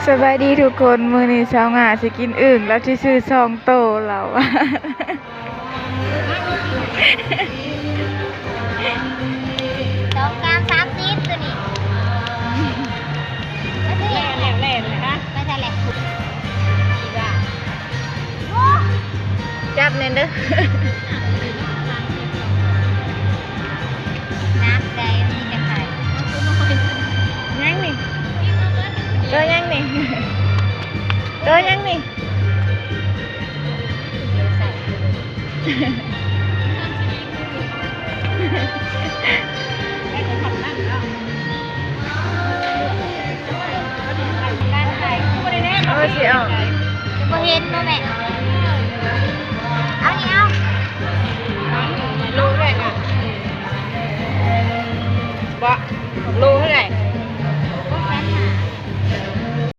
ສະບາຍດີທຸກຄົນ ມື້ນີ້ສາວຫງ່າຊິກິນອຶ່ງ ລາວຊິຊື້ສອງໂຕ ລາວວ່າ ສອງ ສາມ ສາມສິບ ໂຕນີ້ ມາຊິ ແລ່ນແລ້ວ ແລ່ນແລ້ວ ໄປໃສແຫຼະ ຈັບແນ່ເດີ້. ໜັກໃດ ມີແຕ່ໄຂ່ ຍັງນີ້ ໂຕຍັງນີ້ ໂຕຍັງນີ້ ເອົາຊິເອົາ ຈະບໍ່ເຫັນບໍ່ແມ່ ເອົານີ້ເອົາ ໂລເທົ່າໃດນະ ບໍ່ ໂລເທົ່າໃດ?